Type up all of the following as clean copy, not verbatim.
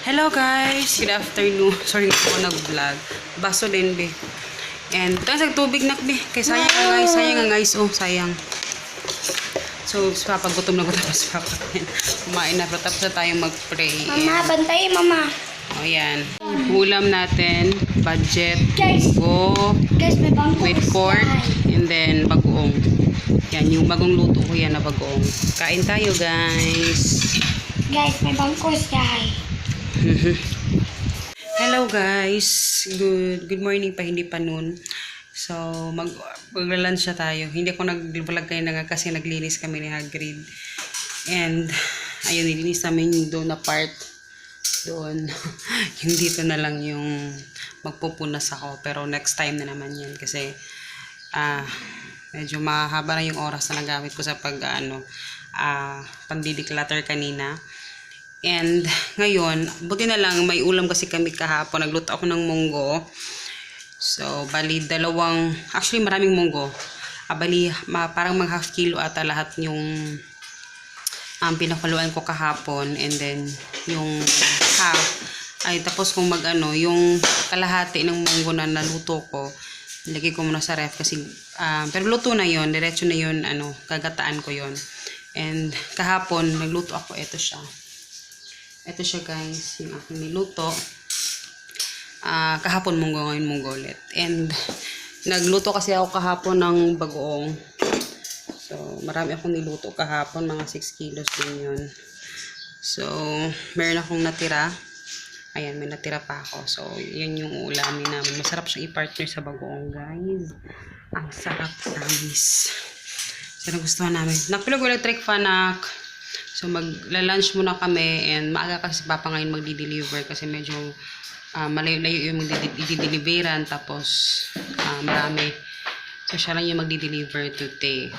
Hello guys! Good afternoon. Sorry na ako nag-vlog. Baso din, be. And ito ang tubig na, be. Kaya sayang nga guys. Sayang nga guys. Oh, sayang. So, si Papa, gutom na gutom si Papa. Kumain na. Pero tapos na tayong mag-pray. Mama, bantayin, Mama. O, yan. Ulam natin. Budget. Guys. Guys, may bangko. With pork. And then, bagoong. Yan, yung bagong luto ko yan na bagoong. Kain tayo, guys. Guys, may bangkos, guys. Hello guys, good morning pa, hindi pa noon. So mag-lunch na tayo. Hindi ako nag-vlog kayo na kasi naglinis kami ni Hagrid. And ayun, nilinis namin yung doon na part doon. Yung dito na lang yung magpupunas ako, pero next time na naman yan kasi medyo mahaba na yung oras na nagamit ko sa pagdi-declutter kanina. And ngayon, buti na lang may ulam kasi kami kahapon. Nagluto ako ng munggo. So, bali actually maraming munggo. Parang mga half kilo ata lahat yung pinakuloan ko kahapon. And then, yung tapos kung yung kalahati ng munggo na naluto ko, nilagay ko muna sa ref kasi, pero luto na yon, diretso na yon, kagataan ko yon. And kahapon, nagluto ako, ito siya guys, yung aking niluto. Kahapon munggo, ngayon munggo ulit. And nagluto kasi ako kahapon ng bagoong. So, marami akong niluto kahapon, mga 6 kilos din yun. So, meron akong natira. Ayan, may natira pa ako. So, yun yung ulamin namin. Masarap siyang i-partner sa bagoong, guys. Ang sarap, tamis. So, nagustuhan namin. Nakpilog electric fan, So, magla-lunch muna kami and maaga kasi si Papa ngayon magdi-deliver kasi medyo malayo-layo yung magdi-deliveran tapos marami. So, siya lang yung magdi-deliver today.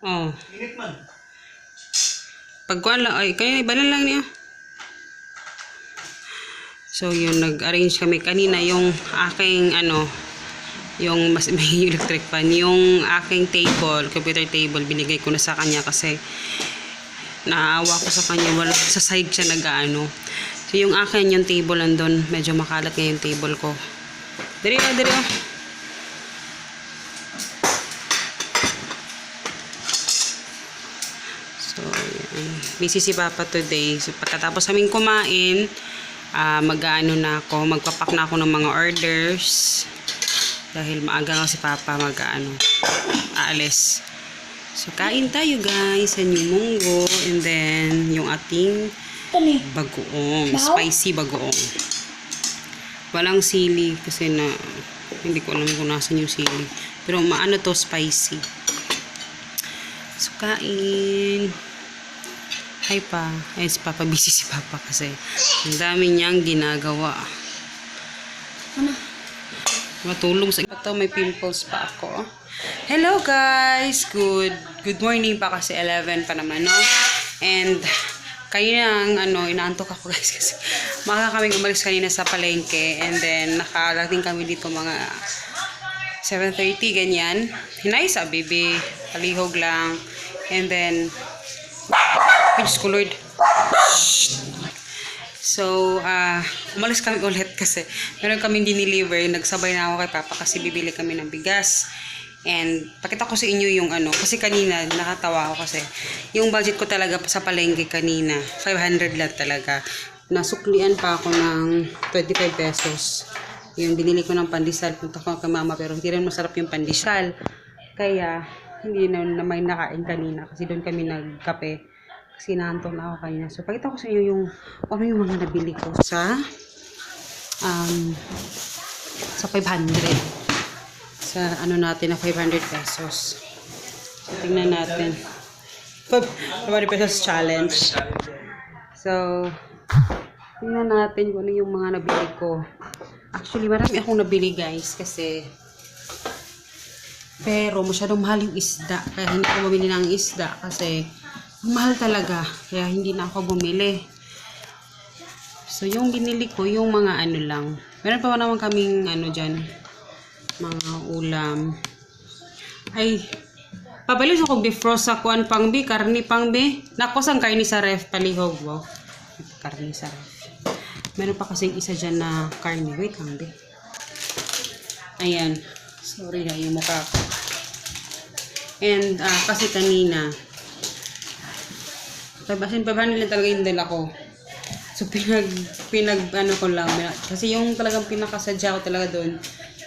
Oh. Pagkuhan lang, ay, kayo ibalan lang niya. So, yun, nag-arrange kami kanina yung aking, yung may electric fan, yung aking computer table, binigay ko na sa kanya kasi naawa ko sa kanya, wala sa side siya nag-ano. So yung akin, yung table nandun, medyo makalat nga yung table ko. Diri. So yan, busy si Papa today. So pagkatapos kaming kumain, magpapak na ako ng mga orders. Dahil maaga nga si Papa aalis. So, kain tayo guys. Yan yung munggo. And then, yung ating bagoong. Spicy bagoong. Walang sili. Kasi hindi ko alam kung nasan yung sili. Pero maano to, spicy. So, kain. Hi pa. Ay, si Papa. Busy si Papa kasi ang dami niyang ginagawa. Matulong sa ito, may pimples pa ako. Hello guys, good morning pa kasi 11 pa naman, no? And kanina inaantok ako guys kasi maaga kaming umalis kanina sa palengke and then nakarating kami dito mga 7:30 ganyan. Hinay sa baby, palihog lang. And then Diyos ko Lord. So, umalis kami ulit kasi meron kami dineliver. Nagsabay na ako kay Papa kasi bibili kami ng bigas. And pakita ko sa inyo yung kasi kanina nakatawa ako kasi yung budget ko talaga sa palengke kanina 500 lang talaga. Nasuklian pa ako ng 25 pesos. Yung binili ko ng pandesal, punta ko kay Mama pero hindi rin masarap yung pandesal. Kaya hindi na may nakain kanina kasi doon kami nagkape. Kasi naantok na ako kanina. So, pakita ko sa inyo yung mga nabili ko sa 500. Sa natin na 500 pesos. So, tingnan natin. 500 pesos challenge. So, tingnan natin kung ano yung mga nabili ko. Actually, marami akong nabili guys kasi pero masyadong mahal yung isda. Kaya hindi ko mabili ng isda kasi mahal talaga. Kaya hindi na ako bumili. So, yung binili ko, yung mga lang. Meron pa naman kaming dyan. Mga ulam. Ay, Papalis ako bifrost sa kuan pang bi, karni pang bi. Nakos ang karni sa ref, palihog mo. Karni sa ref. Meron pa kasing isa dyan na karni. Wait lang bi. Ayan. Sorry na yung mukha ko. And kasi kanina, 500 lang talaga yung dala ko. So ano ko lang. Kasi yung talagang pinakasadya ko talaga doon,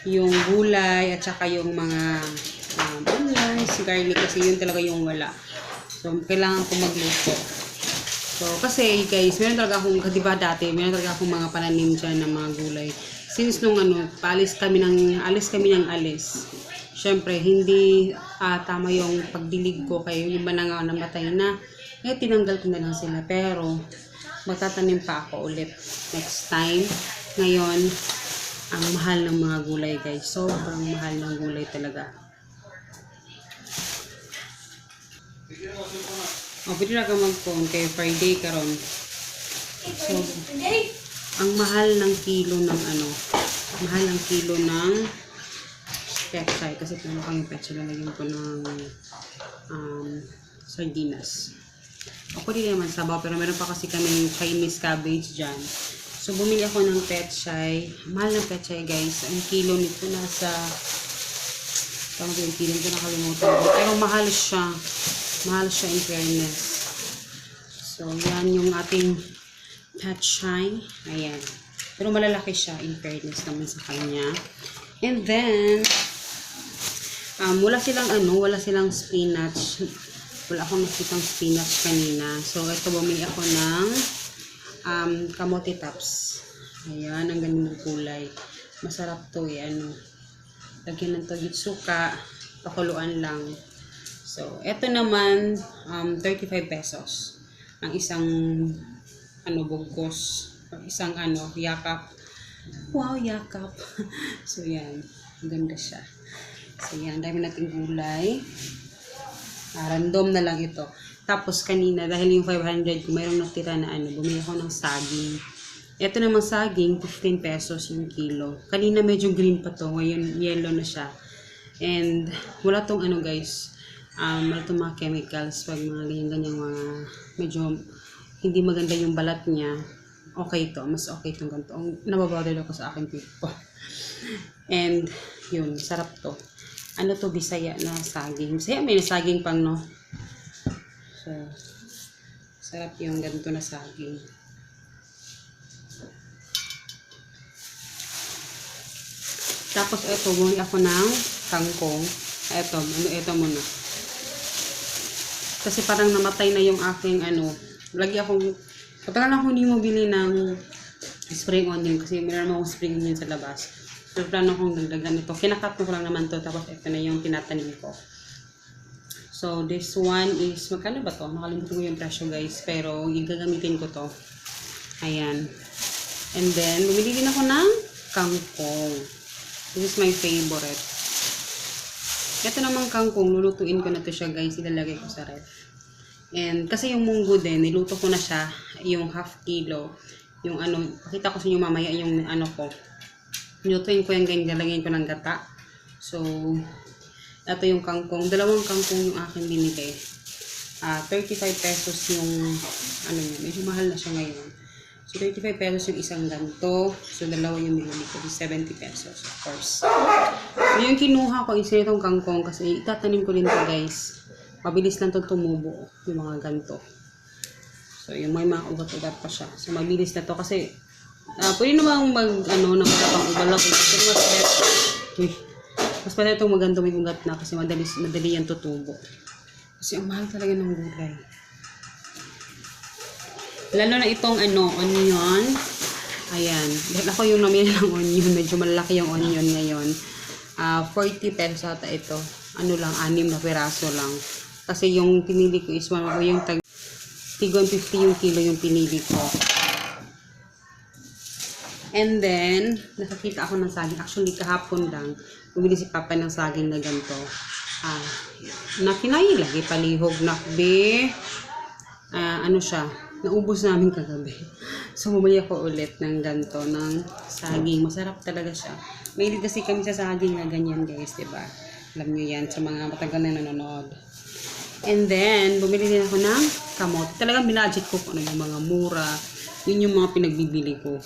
yung gulay at saka yung mga onions, garlic, kasi yun talaga yung wala. So, kailangan ko magluto. So, kasi guys, meron talaga akong, diba dati, meron talaga akong mga pananim dyan ng mga gulay. Since nung alis kami ng alis. Syempre, hindi tama yung pagdilig ko, kaya yung iba na nga namatay na. Eh, tinanggal ko na lang sila. Pero, magtatanim pa ako ulit next time. Ngayon, ang mahal ng mga gulay guys. Sobrang mahal ng gulay talaga. Pwede na ka mag-phone kay Friday karon. So, ang mahal ng kilo ng mahal ng kilo ng pechay. Kasi kung ano kami pechay, lalagyan ko ng sardinas. Pwede naman sabaw, pero meron pa kasi kaming Chinese cabbage dyan. So, bumili ako ng pechay. Mahal ng pechay, guys. Ang kilo nito nasa... Tama ba yung kilo nito? Nakalimutan ko. Pero mahal siya. Mahal siya in fairness. So, yan yung ating pechay. Ayan. Pero malalaki siya in fairness naman sa kanya. And then, wala silang spinach. Wala akong nakitang spinach kanina. So, ito bumili ako ng kamote tops. Ayan, ang ganda ng kulay. Masarap to lagyan ng togit suka, pakuluan lang. So, eto naman 35 pesos. Ang isang bugkos, isang yakap. Wow, yakap. So, yan. Ang ganda siya. So, yan, dami nating gulay. Random na lang ito. Tapos kanina, dahil yung 500 ko, mayroong natira na bumili ako ng saging. Ito naman saging, 15 pesos yung kilo. Kanina medyo green pa to, ngayon yellow na siya. And wala tong guys, wala tong mga chemicals, pag mga ganyan-ganyan mga medyo hindi maganda yung balat niya. Okay to, mas okay itong ganito. Nababother ako sa aking pipo. And yun, sarap to. To, Bisaya na saging. Bisaya may saging pang So, sarap yung ganito na saging. Tapos ito, bumili ako ng kangkong. Ito muna. Kasi parang namatay na yung aking patagal na akong hindi mo bili ng spring onion kasi meron akong spring onion sa labas. So, plano kong dagdagan ito. Kinakat ko lang naman to, tapos ito na yung tinatanim ko. So, this one is, magkano ba to? Nakalimutan ko yung presyo guys, pero gagamitin ko to. Ayan. And then, bumili din ako ng kangkong. This is my favorite. Ito namang kangkong, lulutuin ko na to siya guys, ilalagay ko sa ref. And, kasi yung munggo din, niluto ko na siya, yung half kilo. Yung pakita ko sa inyo mamaya yung ko. Nilutuin ko yung ganyan, lalagyan ko ng gata. So, ito yung kangkong. Dalawang kangkong yung aking binili. 35 pesos yung medyo mahal na siya ngayon. So, 35 pesos yung isang ganito. So, dalawa yung binili ko. 70 pesos, of course. So, yung kinuha ko is itong kangkong kasi itatanim ko din to guys. Mabilis lang to tumubo yung mga ganito. So, yung may mga ugat-ugat pa siya. So, mabilis na to kasi pwede namang nakatapang ugalak. Kasi mas pala itong maganda may ugat na kasi madali yan tutubo. Kasi ang mahal talaga ng gulay. Lalo na itong onion. Ayan. Dahil ako yung namili ng onion. Medyo malaki yung onion ngayon. 40 pesos ata ito. 6 na piraso lang. Kasi yung pinili ko is yung tigon 50 yung kilo yung pinili ko. And then, nakakita ako ng saging. Actually, kahapon lang, bumili si Papa ng saging na ganito. Na lagi palihog na siya, naubos namin kagabi. So, bumili ako ulit ng ganito, ng saging. Masarap talaga siya. Mahilig kasi kami sa saging na ganyan, guys, diba? Alam nyo yan sa mga matagal na nanonood. And then, bumili din ako ng kamote. Talagang binudget ko kung ano yung mga mura. Yun yung mga pinagbibili ko.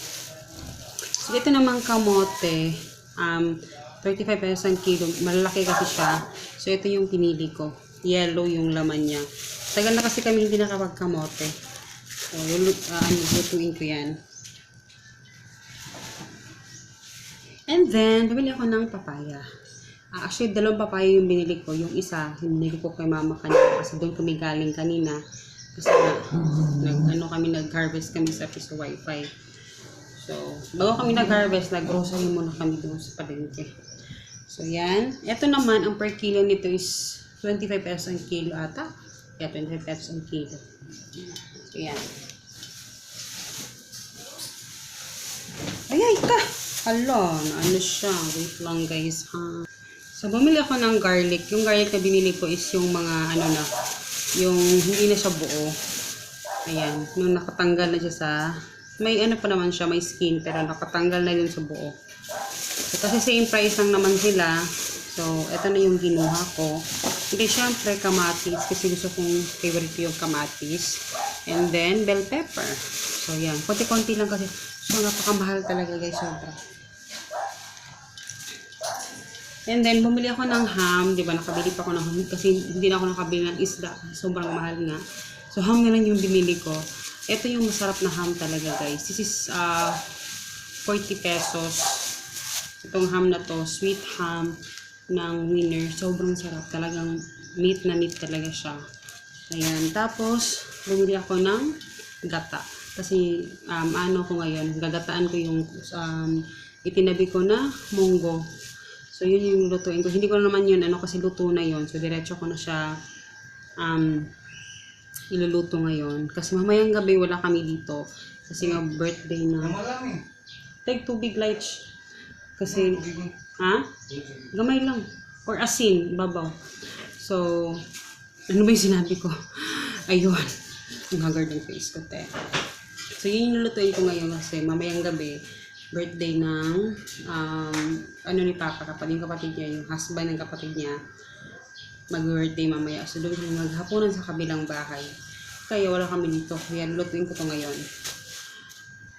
So, ito namang kamote. 35 pesos ang kilo. Malalaki kasi siya. So, ito yung pinili ko. Yellow yung laman niya. Tagal na kasi kami hindi nakapagkamote. So, lutuin ko yan. And then, bumili ako ng papaya. Actually, 2 papaya yung binili ko. Yung isa, binili ko kay mama kanina kasi doon kami galing kanina. Kasi nag-harvest kami sa piso wifi. So, bago kami nag-harvest, nag-grocery muna kami doon sa palengke. So, yan. Ito naman, ang per kilo nito is 25 pesos ang kilo ata. Yeah, 25 pesos ang kilo. So, yan. Ay, ka! Hala, ano siya? Wait lang guys, ha? So, bumili ako ng garlic. Yung garlic na binili ko is yung mga, yung hindi na siya buo. Ayan, yung nakatanggal na siya sa, may pa naman siya, may skin, pero nakatanggal na yun sa buo. So, kasi same price lang naman sila. So, ito na yung ginuha ko. Hindi, syempre, kamatis, kasi gusto kong favorite yung kamatis. And then, bell pepper. So, yan. Konti-konti lang kasi. So, napakamahal talaga guys, sobra. And then, bumili ako ng ham. Diba, nakabili pa ako ng ham. Kasi hindi na ako nakabili ng isda. Sobrang mahal nga. So, ham na lang yung binili ko. Ito yung masarap na ham talaga, guys. This is 40 pesos. Itong ham na to, sweet ham ng Winner. Sobrang sarap. Talagang meat na meat talaga siya. Ayan. Tapos, bumili ako ng gata. Kasi, ko ngayon, gagataan ko yung itinabi ko na munggo. So, yun yung lutuin ko. Hindi ko naman yun, kasi luto na yun. So, diretso ko na siya iluluto ngayon. Kasi mamayang gabi wala kami dito. Kasi nga birthday na. Take tubig light. Kasi, gamay lang. Or asin, babaw. So, ano ba yung sinabi ko? Ayun. Ang haggard ng face ko, te. So, yun yung lutuin ko ngayon kasi mamayang gabi birthday ng ni Papa, yung kapatid niya, yung husband ng kapatid niya, mag-birthday mamaya. So, doon kami maghapunan sa kabilang bahay. Kaya wala kami dito. Kaya lutuin ko to ngayon.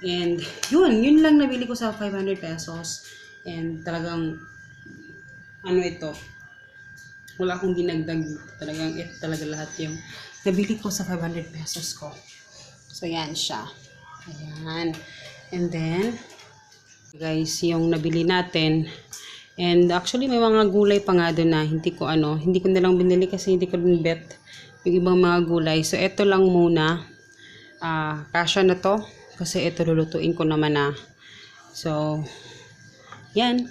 And, yun lang nabili ko sa 500 pesos. And, talagang, ito, wala akong dinagdag. Talagang, ito talaga lahat yung nabili ko sa 500 pesos ko. So, yan siya. Ayan. And then, guys, yung nabili natin. And actually, may mga gulay pa nga doon na hindi ko na lang binili kasi hindi ko din bet yung ibang mga gulay. So, ito lang muna. Kasya na to. Kasi ito lulutuin ko naman na. So, yan.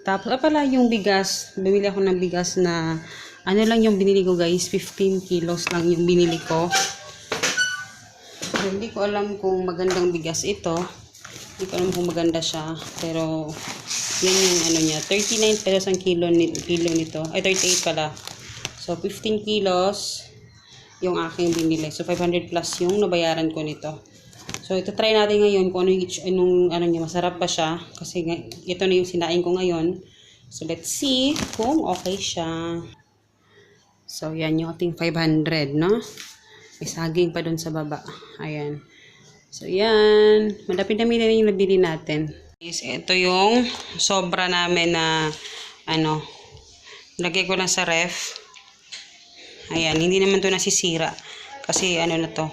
Tapos, pala yung bigas. Bumili ako ng bigas na, lang yung binili ko guys. 15 kilos lang yung binili ko. So, hindi ko alam kung magandang bigas ito. Hindi ko alam kung maganda siya. Pero, yan yung niya. 39 pesos ang kilo nito. Ay, 38 pala. So, 15 kilos yung aking binili. So, 500 plus yung nabayaran ko nito. So, ito try natin ngayon kung anong niya. Masarap ba siya? Kasi ito na yung sinain ko ngayon. So, let's see kung okay siya. So, yan yung ating 500, no? May saging pa dun sa baba. Ayan. So, yan. Madami-dami na yung nabili natin. Ito yung sobra namin na, lagay ko lang sa ref. Ayan. Hindi naman to nasisira. Kasi, na to.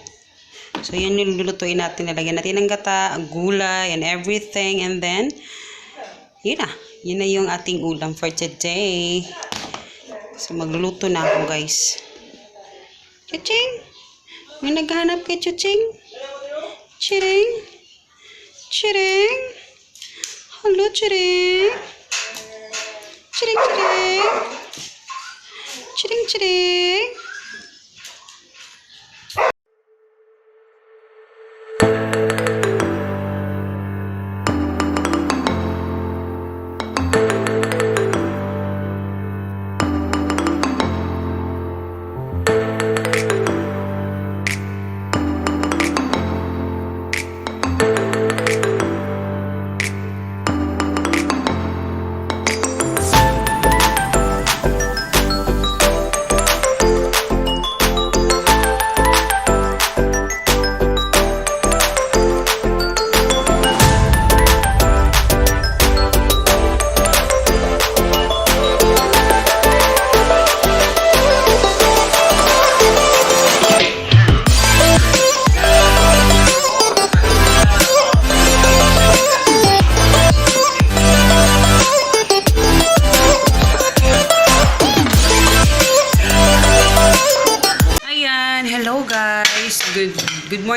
So, yan yung lulutuin natin. Nalagyan natin ng gata, gulay, and everything. And then, yun na. Yun na yung ating ulam for today. So, magluluto na ako, guys. Chuching! May naghahanap kay Chuching? Chiring? Chiring? Hello, Chiring? Chiring, Chiring? Chiring, Chiring?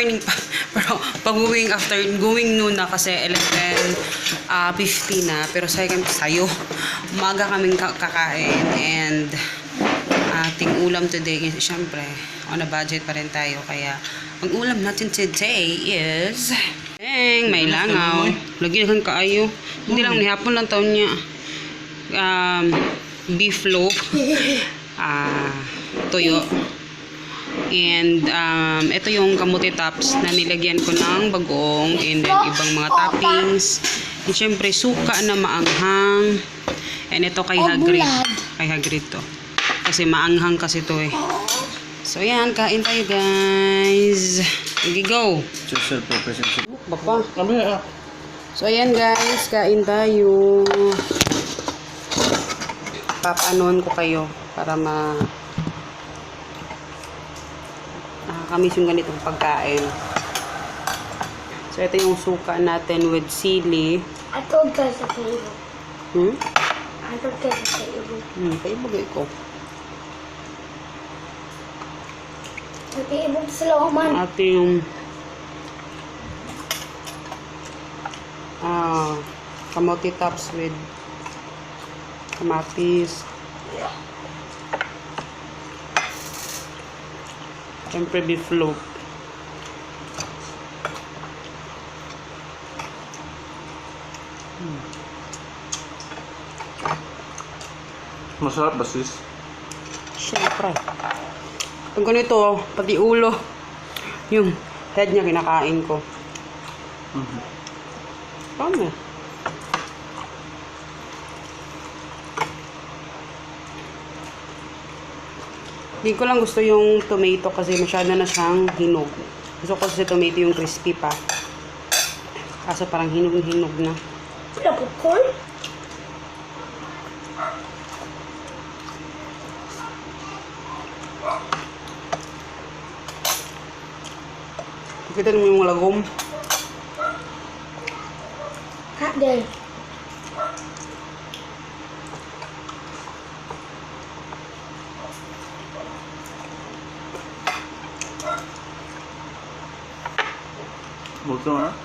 morning pa. Pero pag-going after, going noon na kasi 11:50 na. Pero sa'yo, umaga kaming kakain. And ating ulam today, syempre, on a budget pa rin tayo. Kaya, ang ulam natin today is... may langaw. Lagyan kaayo. Hindi lang, nihapon lang taon niya. Beef loaf. Toyo. And ito yung kamote tops na nilagyan ko ng bagong and then ibang mga toppings. And syempre suka na maanghang. And ito kay Hagrid. Kay Hagrid to. Kasi maanghang kasi to eh. So yan, kain tayo guys. Sige go. Bapa. So ayan guys, kain tayo. Papaanoon ko kayo para nakakamiss yung ganitong pagkain. So ito yung suka natin with sili. Atog ka sa kayo. Atog ka sa kayo. Paibagay ko. Nag-iibog sa lawaman. At yung kamote tops with kamatis. Siyempre beef loaf. Masarap ba sis? Siyempre. Pag ganito, pati ulo, yung head niya kinakain ko. Paano? Hindi ko lang gusto yung tomato kasi masyado na siyang hinog. Gusto ko kasi tomato yung crispy pa. Kaso parang hinog-hinog na. Wala popcorn? Kita mo yung lagom. Del. Buto na?